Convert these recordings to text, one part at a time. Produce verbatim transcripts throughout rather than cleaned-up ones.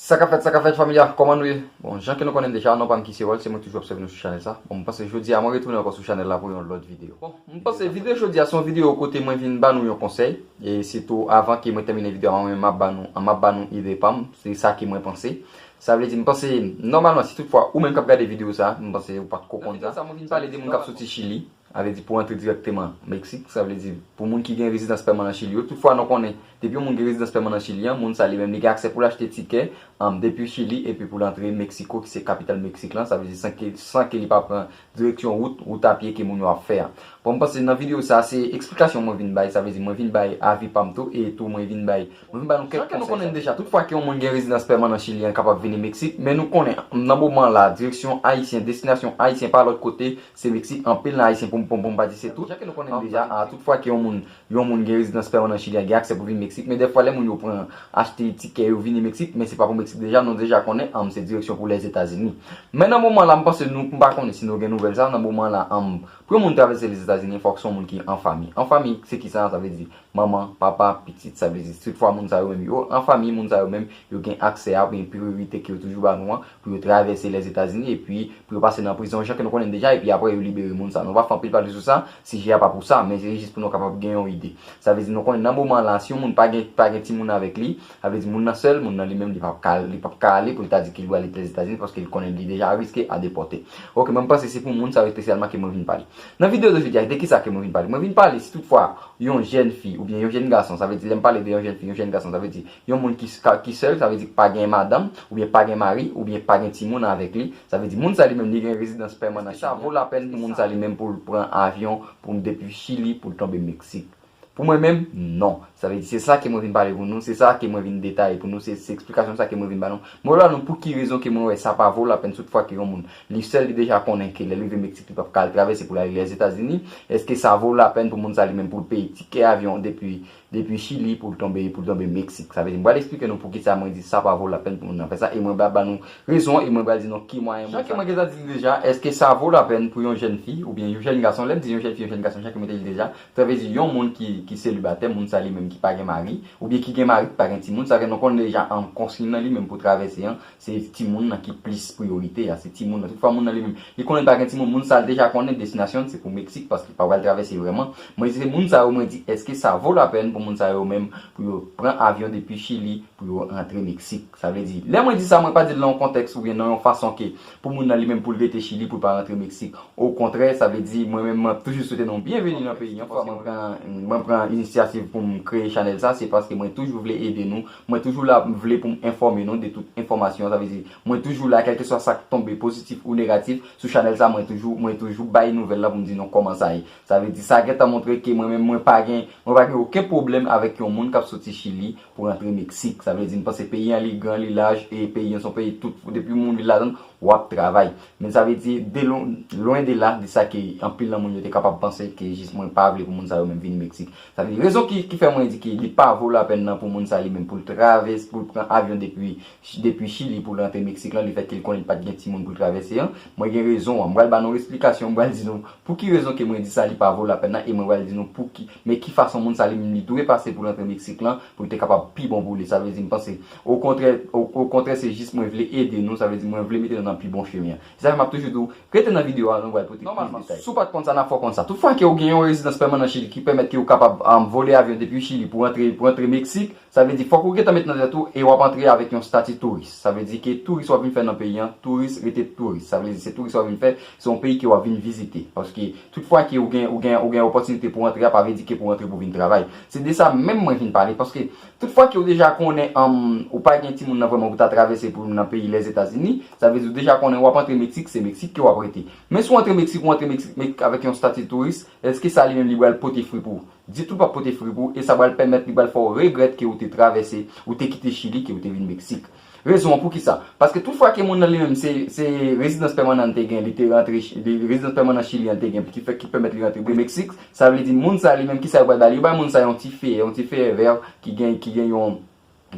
Sa k ap fèt, sa k ap fèt, fanmi a, kòman nou ye? Bon, jan ke nou konnen deja, non pa m ki se Wòl, se mwen toujou ap sèvi nou sou chanèl sa. Bon, m panse jodi a mwen retounen ankò sou chanèl la pou yon lòt videyo. Bon, m panse videyo jodi a se yon videyo kote mwen vin ba nou yon konsèy, e sitou avan ke mwen tèmine videyo a, mwen menm m ap ba nou, m ap ba nou ide pa m, se sa ke mwen panse. Sa vle di, m panse, nòmalman, si toutfwa ou menm k ap gade videyo sa, m panse ou pa t ko konn sa. Nan videyo sa, mwen vin pale de moun k ap soti Chili. Sa vle di pou antre dirèkteman Meksik, sa vle di pou moun ki gen rezidans pèmanan Chili yo. Toutfwa, nou konnen, depi yon moun gen rezidans pèmanan Chili an, moun sa li menm li gen aksè pou l achte tikè, um, depi Chili epi pou l antre Meksiko, ki se kapital Meksik lan, sa vle di san ke, san ke li pa pran direksyon wout, wout a pye ke moun yo ap fè a. Bon, m panse nan videyo sa, se eksplikasyon mwen vin bay, sa vle di mwen vin bay avi pa m tou, e tou mwen vin bay, mwen vin bay nou kèk konsèy. Jan ke nou konnen deja, toutfwa ke yon moun gen rezidans pèmanan Chili an kapab vini Meksik, men nou konnen nan moman la, direksyon ayisyen, destinasyon ayisyen pa lòt kote, se Meksik, anpil nan Ayisyen, pou m, pou m, pou m pa di se tout. Jan ke nou konnen deja, a, toutfwa ke yon moun, yon moun gen rezidans pèmanan Chili a, gen aksè pou vin Meksik, men dèfwa lè moun yo pran, achte tikè yo vini Meksik, men se pa pou Meksik deja, nou deja konnen, um, se direksyon pou Lèzetazini. Men nan moman la, m panse nou, m pa konnen si nou gen nouvèl sa, nan moman la, um, pou yon moun travèse Lèzetazini, fòk se yon moun ki an fanmi. An fanmi, se ki sa, sa vle di manman, papa, pitit, sa vle di, toutfwa moun sa yo menm yo an fanmi, moun sa yo menm, yo gen aksè a, oubyen priyorite ke yo toujou ba nou an, pou yo travèse Lèzetazini, epi pou yo pase nan prizon, jan ke nou konnen deja, epi apre yo libere moun sa. Nou pa fè anpil pale sou sa, sijè a pa pou sa, men se jis pou nou kapab gen yon ide. Sa vle di, nou konnen nan moman la, si yon moun pa gen, pa gen timoun avèk li, sa vle di moun nan sèl, moun nan li menm, li p ap ka, li p ap ka ale pou l ta di ke li prale Lèzetazini, paske li konnen li deja riske a depòte. Oke, mwen m panse se pou moun sa yo espesyalman ke mwen vin pale. Nan videyo de jodi a, de ki sa ke mwen vin pale? Mwen vin pale si toutfwa yon jèn fi oubyen yon jèn gason, sa vle di, lè m pale de yon jèn fi, yon jèn gason, sa vle di yon moun ki, ka- ki sèl, sa vle di ki pa gen madanm, oubyen pa gen mari, oubyen pa gen timoun avèk li, sa vle di moun sa li menm li gen rezidans pèmanan. Èske sa vo lapèn pou moun sa li menm pou l pran avyon pou depi Chili pou l tonbe Meksik? Pou mwen menm, non. Sa vle di se sa ke mwen vin pale pou nou, se sa ke mwen vin detaye pou nou, se, se eksplikasyon sa ke mwen vin ba nou. Mwen ba nou pou ki rezon ke mwen wè sa pa vo lapèn, toutfwa ke yon moun li sèl, li deja konnen ke lè l rive Meksik li p ap ka al travèse pou l ale Lèzetazini. Èske sa vo lapèn pou moun sa li menm pou l peye tikè avyon depi, depi Chili pou l tonbe, pou l tonbe Meksik? Sa vle di, m pral eksplike nou poukisa mwen di sa pa vo lapèn pou moun nan fè sa, e mwen pral ba nou rezon, e mwen pral di nou ki mwayen. Jan ke mwen gentan di l deja, èske sa vo lapèn pou yon jèn fi oubyen yon jèn gason? Lè m di yon jèn fi, yon jèn gason, jan ke mwen te di l deja, sa vle di yon moun ki, ki selibatè, moun sa li menm ki pa gen mari, oubyen ki gen mari, ki pa gen timoun, sa vle di nou konnen deja an konsiy nan li menm pou travèse an, se timoun nan ki plis priyorite a, se timoun nan. Toutfwa moun nan li menm, li konnen l pa gen timoun, moun sa l deja konnen destinasyon l se pou Meksik, paske li pa pral travèse vrèman. Mwen se moun sa yo, mwen di, èske sa vo lapèn pou moun sa yo menm, pou yo pran avyon depi Chili, pou yo rantre Meksik? Sa vle di, lè mwen di sa, mwen pa di l nan yon kontèks oubyen nan yon fason ke pou moun nan li menm pou l rete Chili, pou l pa rantre Meksik. Okontrè, sa vle di, mwen menm, mwen ap toujou swete nou byenveni nan peyi an. Fwa mwen pran, mwen pran inisyativ pou m kreye chanèl sa, se paske mwen toujou vle ede nou. Mwen toujou la, m vle pou m enfòme nou de tout enfòmasyon. Sa vle di, mwen toujou la, kèlkeswa sa k tonbe pozitif ou negatif, sou chanèl sa, mwen toujou, mwen toujou bay nouvèl la pou m di nou kòman sa ye. Sa vle di, sa gentan montre ke mwen menm, mwen pa gen, mwen pa gen okenn pwoblèm avèk yon moun k ap soti Chili pou rantre Meksik. Sa vle di, m panse peyi an li gran, li laj, e peyi an se yon peyi tout, depi moun vin ladan l, w ap travay. Men sa vle di, de lwen, lwen de la, de sa ke anpil nan moun yo te kapab panse ke jis mwen pa vle pou moun sa yo menm vini Meksik. Sa vle di, rezon ki, ki fè mwen di ke li pa vo lapèn nan pou moun sa li menm pou l travès, pou l pran avyon depi, depi Chili pou l rantre Meksik lan, lefètke l konnen li pa t gen timoun pou l travèse an. Mwen gen rezon an. M pral ba nou eksplikasyon, m pral di nou pou ki rezon ke mwen di sa li pa vo lapèn nan, e mwen pral di nou pou ki, men ki fason moun sa li menm li dwe pase pou l rantre Meksik lan, pou l te kapab pi bon pou li. Sa vle di, m panse, okontrè, o, okontrè, se jis mwen vle ede nou, sa vle di mwen vle mete nou nan pi bon chemen an. Se sa fè m ap toujou di w, rete nan videyo a, nou pral pote plis detay. Nòmalman, si w pa t konn sa, n ap fè w konn sa. Toutfwa ke w gen yon rezidans pèmanan Chili ki pèmèt ke w kapab, um, vole avyon depi Chili pou rantre, pou rantre Meksik, sa vle di fòk ou gentan met nan tèt ou e w ap antre avèk yon stati touris. Sa vle di ke touris w ap vin fè nan peyi an, touris rete touris. Sa vle di se touris w ap vin fè, se yon peyi ke w ap vin vizite. Paske toutfwa ke ou gen, ou gen, ou gen opòtinite pou antre a, pa vle di ke pou antre pou vin travay. Se de sa menm mwen vin pale, paske toutfwa ke ou deja konnen, um, ou pa gen timoun nan vrèman pou ta travèse pou nan peyi Lèzetazini, sa vle di ou deja konnen w ap antre Meksik, se Meksik ke w ap rete. Men si w antre Meksik, ou antre Meksik, men avèk yon stati touris, èske sa li menm li pral pote fwi pou ou? Ditou l p ap pote fwi pou ou, e sa pral pèmèt, li pral fè w regrèt ke ou te travèse, ou te kite Chili, ke ou te vin Meksik. Rezon an poukisa? Paske tout fwa ke moun nan li menm se, se rezidans pèmanan l te gen, li te rantre, li, rezidans pèmanan Chili an l te gen, ki fè, ki pèmèt li rantre Meksik, sa vle di moun sa li menm, kisa yo pral ba li? Yo bay moun sa yon ti feyè, yon ti feyè vè ki gen, ki gen yon,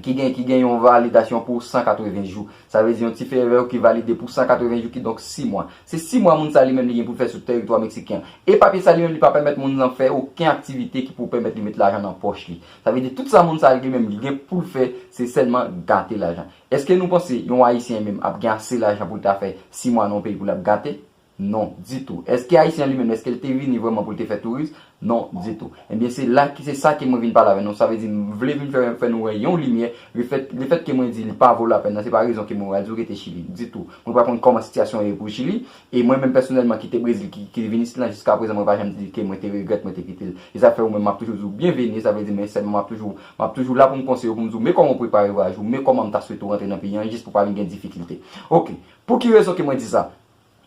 ki gen, ki gen yon validasyon pou san katreven jou. Sa vle di yon ti fè vè ki valide pou san katreven jou, kidonk sis mwa. Se sis mwa moun sa li menm li gen pou l fè sou tèritwa meksiken an. E papye sa li menm li pa pèmèt moun nan fè okenn aktivite ki pou pèmèt li met lajan nan pòch li. Sa vle di tout sa moun sa li menm li gen pou l fè, se sèlman gate lajan. Èske nou panse yon Ayisyen menm ap gen ase lajan pou l ta fè sis mwa nan yon peyi pou l ap gate? Non, ditou. Èske Ayisyen li menm, èske l te vini vrèman pou l te fè touris? Non, ditou. Ebyen, se la ki, se sa ke mwen vin pale avè nou. Sa vle di, m vle vin fè, fè nou wè yon limyè. Lefèt, lefèt ke mwen di li pa vo lapèn nan, se pa rezon ke mwen al di w rete Chili. Ditou. Mwen pa konn kòman sitiyasyon an ye pou Chili. E mwen menm pèsonèlman ki te Brezil, ki, ki vin isit lan, jiska prezan, mwen pa janm di ke mwen te regrèt, mwen te kite l. E sa fè ou menm, m ap toujou di w byenveni, sa vle di, men sèlman m ap toujou, m ap toujou la pou m konseye w, pou m di w, men kòman w prepare vwayaj ou, men kòman m ta swete w rantre nan peyi an, jis pou w pa vin gen difikilte. Oke. Pou ki rezon ke mwen di sa?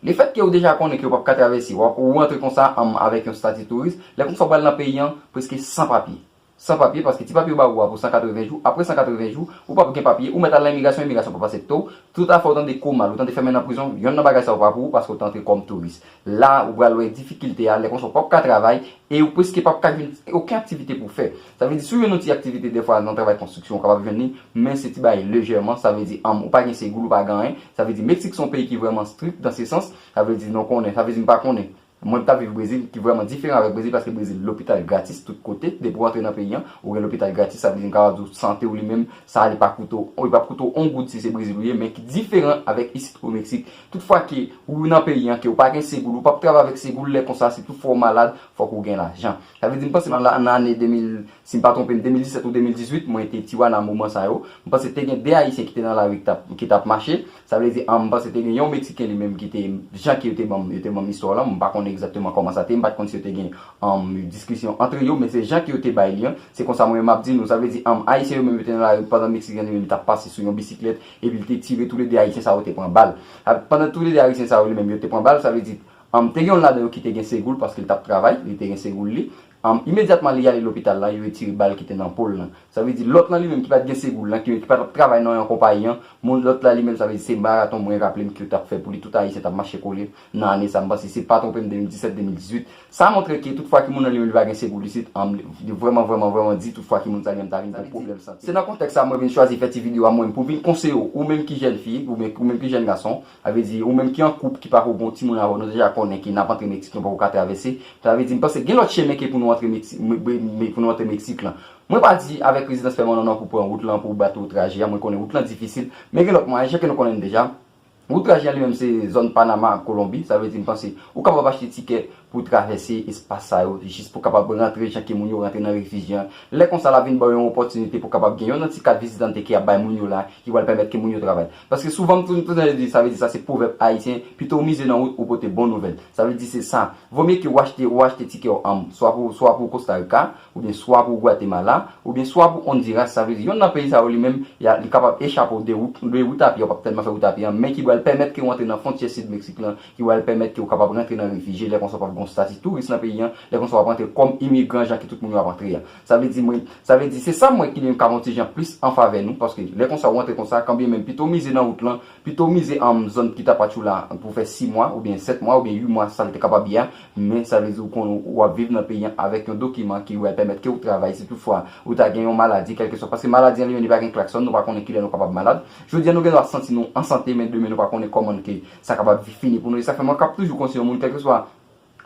Lefèt ke ou deja konnen ke ou p ap ka travèse, w ap, ou rantre konsa, anm, avèk yon estati touris, lè konsa w pral nan peyi an, prèske san papye. San papye, paske ti papye yo ba ou a pou san katreven jou, apre san katreven jou, ou p ap gen papye, ou mèt al nan imigrasyon, imigrasyon p ap aksepte w, tout afè ou tande kou mal, ou tande fèmen nan prizon, yonn nan bagay sa yo pa pou ou, paske ou te antre kòm touris. La, ou pral wè difikilte a, lè konsa ou p ap ka travay, e ou prèske p ap ka jwenn okenn aktivite pou w fè. Sa vle di, si w jwenn yon ti aktivite, dèfwa nan travay konstriksyon, ou kapab jwenn li, men se ti bagay lejèman, sa vle di, anm, ou pa gen segoul, ou pa gen anyen. Sa vle di, Meksik se yon peyi ki vrèman strik dan se sans. Sa vle di, nou konnen, sa vle di, m pa konnen. Mwen, m t ap viv Brezil, ki vrèman diferan avèk Brezil, paske Brezil, lopital gratis tout kote. Depi w antre nan peyi an, ou gen lopital gratis, sa vle di, m kapab di w, sante w li menm, sa li pa koute w, li p ap koute w yon goud si se Brezil ou ye, men ki diferan avèk isit o Meksik. Toutfwa ke ou nan peyi an, ke ou pa gen segoul, ou p ap travay avèk segoul, lè konsa, si toutfwa ou malad, fòk ou gen lajan. Sa vle di, m panse nan la, nan ane de mil, si m pa twonpe m, de mil disèt ou de mil dizuit, mwen te Tijuana moman sa yo. M panse te gen de Ayisyen ki te nan lari ki t ap, ki t ap mache. Sa vle di, an, m panse te gen yon Meksiken li menm ki te, jan ke yo te ban m, yo te ban m istwa lan, m pa konnen egzakteman kòman sa te ye, m pa t konn si yo te gen, an, diskisyon antre yo, men se jan ke yo te bay li an, se konsa mwen menm m ap di nou. Sa vle di, an, Ayisyen yo menm yo te nan lari pandan Meksiken li menm li t ap pase sou yon bisiklèt, epi li te tire toulede Ayisyen sa yo te pran bal. A, pandan toulede Ayisyen sa yo li menm yo te pran bal, sa vle di, an, te gen youn ladan yo ki te gen segoul paske li t ap travay, li te gen segoul li. An, imedyatman li ale lopital la, yo retire bal ki te nan po l lan. Sa vle di lòt lan li menm ki pa t gen segoul lan, ki, ki pa t ap travay nan yon konpayi an, moun lòt la li menm, sa vle di se maraton mwen raple m ke yo t ap fè pou li, tout Ayisyen t ap mache kole nan ane sa, m panse se pa twonpe m de mil disèt, de mil dizuit. Sa montre ke toutfwa ki moun nan li menm li pa gen segoul isit, an, li vrèman, vrèman, vrèman di toutfwa ki moun sa li menm ta vin pou pwoblèm sante. Se nan kontèks sa mwen vin chwazi fè ti videyo a mwen pou vin konseye w, ou menm ki jèn fi, ou menm, ou menm ki jèn gason, sa vle di ou menm ki an koup, ki pako gen yon timoun avè w, nou deja konnen ke n ap antre Meksik, nou pako ka travèse. Sa vle di, m panse gen lòt chemen ke pou nou antre Meksik, me, me, me, pou nou antre Meksik lan. Mwen pa di avèk rezidans pèmanan non pou pran wout lan, pou w bat wout traje a, mwen konnen wout lan difisil, men gen lòt mwayen, jan ke nou konnen l deja. Wout traje a li menm se zòn Panama ak Kolonbi, sa vle di m panse ou kapab achte tikè pou travèse espas sa yo, jis pou kapab rantre jan ke moun yo rantre nan refijye an. Lè konsa l ap vin ba w yon opòtinite pou kapab gen yon nan ti kat vizitante ke y ap bay moun yo la, ki pral pèmèt ke moun yo travay. Paske souvan m toujou tande di, sa vle di sa se pwovèb ayisyen, pito w mize nan wout ou pote bon nouvèl. Sa vle di se sa. Vo mye ke w achte, ou achte tikè w, anm, swa pou, swa pou Costa Rica, oubyen swa pou Guatemala, oubyen swa pou Honduras. Sa vle di, yonn nan peyi sa yo li menm, y a, li kapab echape w de wout, de wout a pye, w p ap tèlman fè wout a pye an, men ki pral pèmèt ke w antre nan fwontyè sid Meksik lan, ki pral pèmèt ke w kapab rantre nan refijye, lè konsa w p ap gen yon estati touris nan peyi an, lè konsa w ap rantre kòm imigran, jan ke tout moun yo ap antre a. Sa vle di, mwen, sa vle di, se sa mwen ki menm k ap yon ti jan plis an favè nou, paske lè konsa w antre konsa, kanbyen menm pito w mize nan wout lan, pito w mize, anm, zòn ki t ap atchou la pou fè sis mwa, oubyen sèt mwa, oubyen uit mwa, sa l te kapab ye a, men sa vle di w konnen w ap viv nan peyi an avèk yon dokiman ki pral pèmèt ke w travay, si toutfwa ou ta gen yon maladi, kèlkeswa, paske maladi an li menm li pa gen klaksòn, nou pa konnen kilè nou kapab malad. Jodi a nou gen dwa santi nou an sante, men demen nou pa konnen kòman ke sa kapab fini pou nou, e sa fè mwen k ap toujou konseye yon moun, kèlkeswa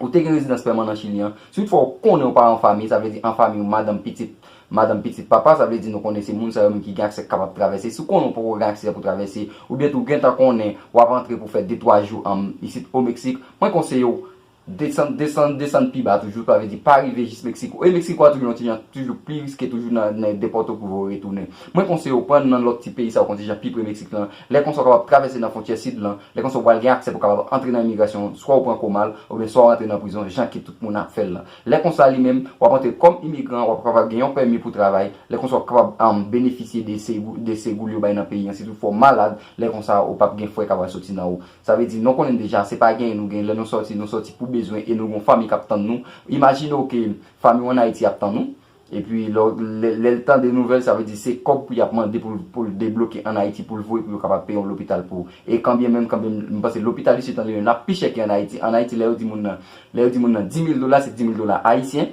ou te gen rezidans pèmanan Chili an, si toutfwa ou konnen ou pa an fanmi, sa vle di an fanmi ou madanm, pitit, madanm, pitit, papa, sa vle di nou konnen se moun sa yo menm ki gen aksè k kapab travèse. Si w konnen ou poko gen aksè pou travèse, oubyen tou w gentan konnen w ap antre pou fè de twa jou, anm, isit o Meksik, mwen konseye w desann, desann, desann pi ba toujou, sa vle di pa rive jis Meksiko. E Meksiko a toujou yon ti jan, toujou pi riske toujou nan, nan de pòto pou w retounen. Mwen konseye w pran nan lòt ti peyi sa yo, konn ti jan pi pre Meksik lan. Lè konsa w kapab travèse nan fwontyè sid lan, lè konsa w pral gen aksè pou w kapab antre nan imigrasyon, swa w pran kou mal, oubyen swa w antre nan prizon, jan ke tout moun ap fè l lan. Lè konsa li menm, w ap antre kòm imigran, w ap kapab gen yon pèmi pou travay, lè konsa w ap kapab, anm, benefisye de segoul, de segoul yo bay nan peyi an, si toutfwa w malad, lè konsa ou p ap gen frè k ap al soti nan ou. Sa vle di, nou konnen deja, se pa genyen nou genyen, lè nou sòti, nou sòti pou bezwen e nou gen yon fanmi k ap tann nou. Imajine w ke fanmi w ann Ayiti ap tann ou. Epi lè, lè, lè l tande nouvèl, sa vle di se kòb pou y ap mande pou, pou l debloke ann Ayiti pou l voye pou yo kapab peye yon lopital pou ou. E kanbyen menm, kanbyen, m panse lopital isit an li menm l ap pi chè ke ann Ayiti. Ann Ayiti, lè yo di moun nan, lè yo di moun nan di mil dola, se di mil dola ayisyen.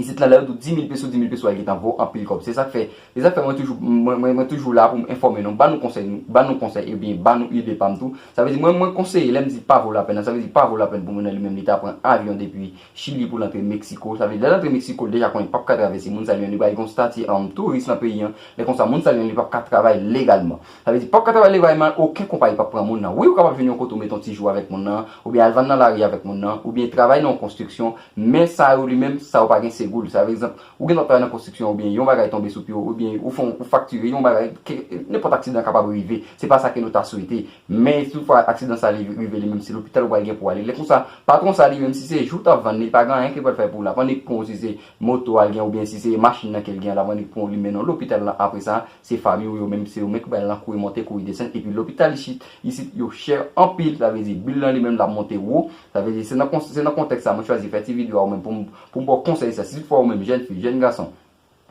Isit la, lè yo di w dis mil peso, dis mil peso a gentan vo anpil kòb. Se sa k fè, se sa k fè mwen toujou, mwen, mwen, mwen toujou la pou m enfòme nou, ba nou konsèy, ba nou konsèy, ebyen, ba nou ide pa m tou. Sa vle di, mwen, mwen konseye, lè m di pa vo lapèn nan, sa vle di pa vo lapèn pou moun nan li menm, li ta pran avyon depi Chili pou l antre Meksiko. Sa vle di, lè l antre Meksiko, l deja konnen l p ap ka travèse. Moun sa li menm, li pral gen yon estati, um, touris nan peyi an. Lè konsa, moun sa li menm, li p ap ka travay legalman. Sa vle di, p ap ka travay legalman, okenn konpayi p ap pran moun nan. Wi, ou kapab jwenn yon kote ou mete yon ti jou avèk moun nan, oubyen al vann nan lari avèk moun nan, oubyen travay nan yon konstriksyon, men sa yo li menm, sa yo pa gen segou l. Sa, pa egzanp, ou gen dwa travay nan konstriksyon, oubyen yon bagay tonbe sou pye w, oubyen ou fè yon, ou faktire yon bagay, ke, nenpòt aksidan kapab rive. Se pa sa ke nou ta swete. Men si toutfwa aksidan sa li rive li menm, se lopital ou pral gen pou ale. Lè konsa, patwon sa li menm, si se jou w t ap vann li, li pa gen anyen ke l pral fè pou ou la. Pandan li pran w, si se moto a l gen, oubyen si se machin nan ke l gen, l ap vann li, pran w, li mennen w lopital la. Apre sa, se fanmi w yo menm, se yo menm ki bay lan kouri monte, kouri desann. Epi lopital isit, isit yo chè anpil, sa vle di bil lan li menm l ap monte wo. Sa vle di se nan kon-, se nan kontèks sa mwen chwazi fè ti videyo a ou menm pou m, pou m ba w konsèy sa. Si toutfwa ou menm, jèn fi, jèn gason,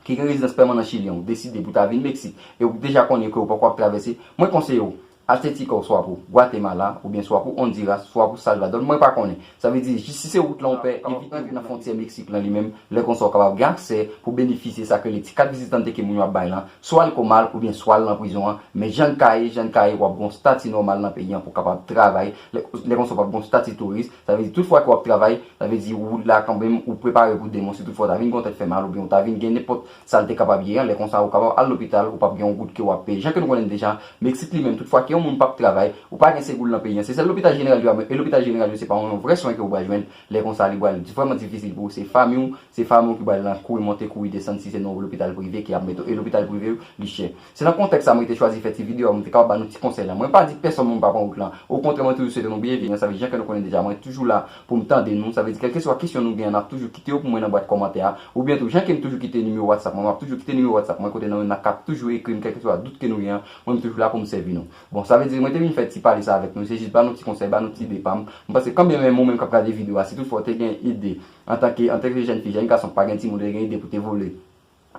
ki gen rezidans pèmanan chilyen, ou deside pou ta vin Meksik, e ou deja konnen ke ou poko ap travèse, mwen konseye w, achte tikè w swa pou Gwatemala, oubyen swa pou Ondiras, swa pou Salvadò, mwen pa konnen. Sa vle di, jis si se wout lan ou pè, evite wout nan fwontyè Meksik lan li menm, lè konsa ou kapab gen aksè pou benefisye sa ke le ti kat vizitante ke moun yo ap bay lan, swa l komal oubyen swa l nan prizon an, men jan l ka ye, jan l ka ye, w ap gen yon estati nòmal nan peyi an pou w kapab travay, lè, lè konsa w p ap gen yon estati touris, sa vle di tout fwa ke w ap travay, sa vle di ou la kanmenm, ou prepare pou demen, si toutfwa w ta vin gen yon tèt fè mal, oubyen w ta vin gen nenpòt sa l te kapab ye an, lè konsa ou kapab al lopital, ou p ap gen yon goud ke w ap peye. Jan ke nou konnen deja, Meksik li menm, toutfwa ke yon moun p ap travay, ou pa gen segou l nan peyi an, se sèl lopital jeneral yo, e lopital jeneral yo, se pa yon vrè swen ke ou pral jwenn, lè konsa li pral vrèman difisil pou ou, se fanmi w, se fanmi w ki pral lan kouri monte, kouri desann, si se nan yon lopital prive ki ap mete w, e lopital prive yo, li chè. Se nan kontèks sa mwen te chwazi fè ti videyo a, mwen te kapab ba nou ti konsèy la. Mwen pa di pèsonn moun pa pran wout lan. Okontrè, mwen toujou swete nou byenvini. Sa vle di jan ke nou konnen deja, mwen toujou la pou m tande nou. Sa vle di kèlkeswa kesyon nou gen an, n ap toujou kite yo pou mwen nan bwat kòmantè a. Oubyen tou, jan ke m toujou kite nimewo WhatsApp mwen, m ap toujou kite nimewo WhatsApp mwen kote nan, n ap kap toujou ekri m kèlkeswa dout ke nou gen an. Mwen m toujou la pou m sèvi nou. Bon, sa vle di mwen te vin fè ti pale sa avèk nou. Se jis ba nou ti konsèy, ba nou ti ide pa m. M panse kanmenm menm ou menm k ap gade videyo a, si toutfwa w te gen ide antanke, antanke jèn fi, jèn gason k pa gen timoun, ou te gen ide pou te vole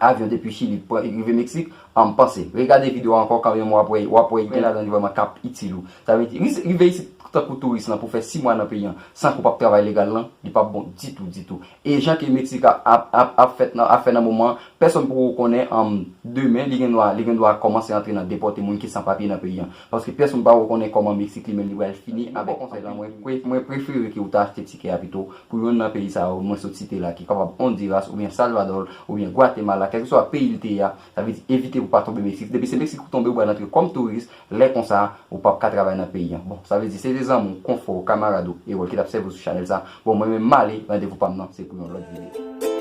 avyon depi Chili pou rive Meksik, an m panse. Regade videyo a ankò kanmenm, w ap wè, w ap wè gen ladan li vrèman k ap itil ou. Sa vle di, ris-, rive isit tankou touris lan pou fè sis mwa nan peyi an, san ke w p ap travay legal lan, li p ap bon ditou, ditou. E jan ke Meksik ap, ap, ap, ap fèt nan, ap fè nan moman an, pèsonn poko konnen, an, demen, li gen dwa, li gen dwa kòmanse antre nan depòte moun ki san papye nan peyi an. Paske pèsonn poko konnen kòman Meksik li menm li pral fini avèk konsèy la. Mwen, pre-, mwen prefere ke ou ta achte tikè a pito pou youn nan peyi sa yo mwen sot site la, ki kapab Ondiras, oubyen Salvadò, oubyen Gwatemala, kèlkeswa peyi l te ye a, sa vle di evite pou pa tonbe Meksik. Depi se Meksik ou tonbe, ou pral antre kòm touris, lè konsa, ou p ap ka travay nan peyi an. Bon, sa vle di se te zanmi w, konfè w, kamarad ou, Erol ki t ap sèvi w sou chanèl sa. Bon, mwen menm m ale, randevou pa m nan, se pou yon lòt videyo.